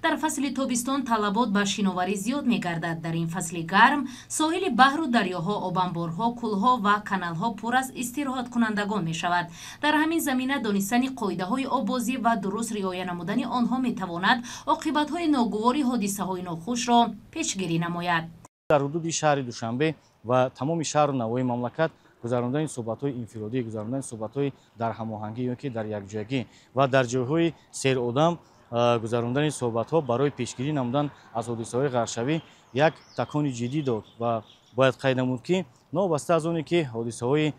Дар фасли тобистон талабот ба шиноварӣ зиёд мегардад. Дар ин фасли гарм соҳили баҳру дарёҳо, обанборҳо, кӯлҳо ва каналҳо пур аз истироҳаткунандагон мешавад. Дар ҳамин замина донистани қоидаҳои оббозӣ ва дуруст риоя намудани онҳо метавонад оқибатҳои ногувори ҳодисаҳои нохушро пешгирӣ намояд. Дар ҳудуди шаҳри Душанбе ва тамоми шаҳру навоҳии мамлакат гузарондани суҳбатҳои инфиродӣ, гузарондани суҳбатҳои дар ҳамоҳангӣ ё ки дар якҷоягӣ ва дар ҷойҳои серодам гузарондани суҳбатҳо барои пешгирӣ намудан аз ҳодисаҳои ғарқшавӣ як такони ҷиддӣ дод. Ва бояд қайд намуд, ки новобаста аз оне ки ҳодисаҳои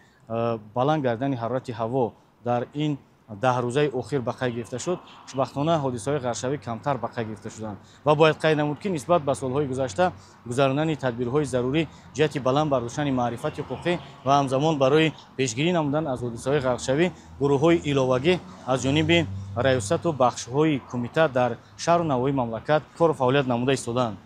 баланд гардидани ҳарорати ҳаво дар ин 10 рӯзаи охир ба қайд гирифта шуд, хушбахтона ҳодисаҳои ғарқшавӣ камтар ба қайд гирифта шуданд. Ва бояд қайд намуд, ки нисбат ба солҳои гузашта гузарондани тадбирҳои зарурӣ ҷиҳати баланд бардоштани маърифати ҳуқуқӣ ва ҳамзамон барои пешгирӣ намудан аз ҳодисаҳои ғарқшавӣ гурӯҳҳои иловагӣ аз ҷониби раёсату бахшҳои кумита дар шаҳру навоҳии мамлакат кору фаъолият намуда истодаанд.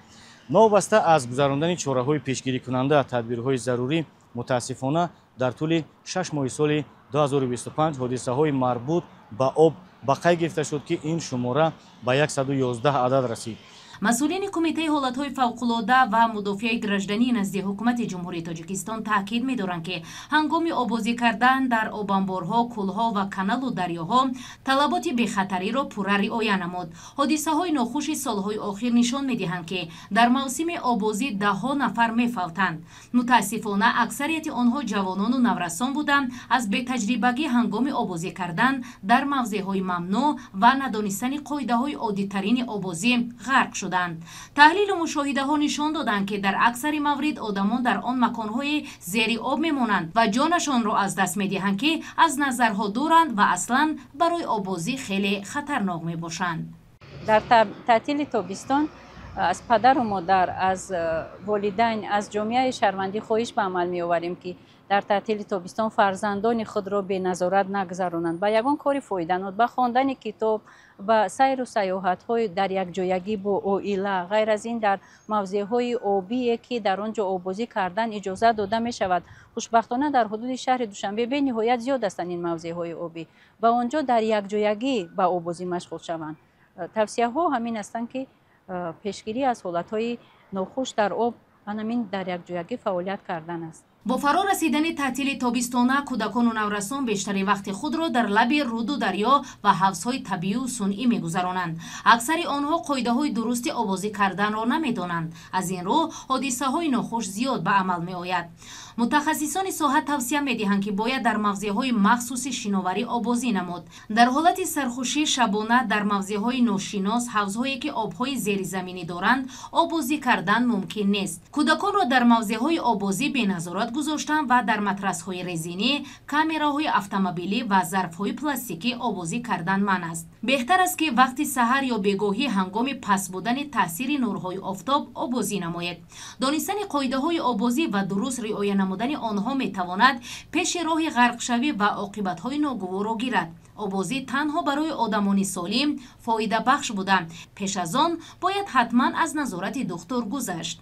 Новобаста аз гузарондани чораҳои пешгирикунанда, тадбирҳои зарурӣ, мутаассифона дар тӯли 6 моҳи соли 2025 ҳодисаҳои марбут ба об ба қайд гирифта шуд, ки ин шумора ба 111 адад расид. Масъулини Кумитаи ҳолатҳои фавқулода ва мудофиаи гражданӣ назди Ҳукумати Ҷумҳурии Тоҷикистон таъкид медоранд, ки ҳангоми оббозӣ кардан дар обанборҳо, кӯлҳо ва каналу дарёҳо талаботи бехатариро пурра риоя намуд. Ҳодисаҳои нохуши солҳои охир нишон медиҳанд, ки дар мавсими оббозӣ даҳҳо нафар мефавтанд. Мутаассифона, аксарияти онҳо ҷавонону наврасон буданд. Аз бетаҷрибагӣ ҳангоми оббозӣ кардан дар мавзеъҳои мамнӯъ ва надонистани қоидаҳои оддитарини оббозӣ ғарқ шуданд. Таҳлилу мушоҳидаҳо нишон доданд, ки дар аксари маврид одамон дар он маконҳои зери об мемонанд ва ҷонашонро аз даст медиҳанд, ки аз назарҳо дуранд ва аслан барои оббозӣ хеле хатарнок мебошанд. Дар таътили тобистон аз падару модар, аз волидайн, аз ҷомеаи шаҳрвандӣ хоҳиш ба амал меоварем, ки дар таътили тобистон фарзандони худро беназорат нагузаронанд, ба ягон кори фоиданок, ба хондани китоб, ба сайру сайёҳатҳои дар якҷоягӣ бо оила. Ғайр аз ин, дар мавзеъҳои обие, ки дар он ҷо оббозӣ кардан иҷозат дода мешавад, хушбахтона дар ҳудуди шаҳри Душанбе бениҳоят зиёд ҳастанд ин мавзеъҳои обӣ, ба он ҷо дар якҷоягӣ ба оббозӣ машғул шаванд. Тавсияҳо ҳамин ҳастанд, ки пешгирӣ аз ҳолатҳои нохуш дар об ҳамин дар якҷоягӣ фаъолият кардан аст. Бо фаро расидани таътили тобистона кӯдакону наврасон бештари вақти худро дар лаби руду дарё ва ҳавзҳои табиию сунъӣ мегузаронанд. Аксари онҳо қоидаҳои дурусти обозӣ карданро намедонанд. Аз ин рӯ ҳодисаҳои нохуш зиёд ба амал меояд. Мутахассисони соҳа тавсия медиҳанд, ки бояд дар мавзеъҳои махсуси шиноварӣ обозӣ намуд. Дар ҳолати сархушӣ шабона дар мавзеъҳои ношинос, ҳавзҳое ки обҳои зеризаминӣ доранд, обозӣ кардан мумкин нест. Кӯдаконро дар мавзеъҳои обозӣ беназорат гузоштан ва дар матрасҳои резинӣ, камераҳои автомобилӣ ва зарфҳои пластикӣ обозӣ кардан манъ аст. Беҳтар аст, ки вақти саҳар ё бегоҳӣ ҳангоми паст будани таъсири нурҳои офтоб обозӣ намоед. Донистани қоидаҳои обозӣ ва дуруст риоя намудани онҳо метавонад пеши роҳи ғарқшавӣ ва оқибатҳои ногуворро гирад. Обозӣ танҳо барои одамони солим фоидабахш буда, пеш аз он бояд ҳатман аз назорати духтур гузашт.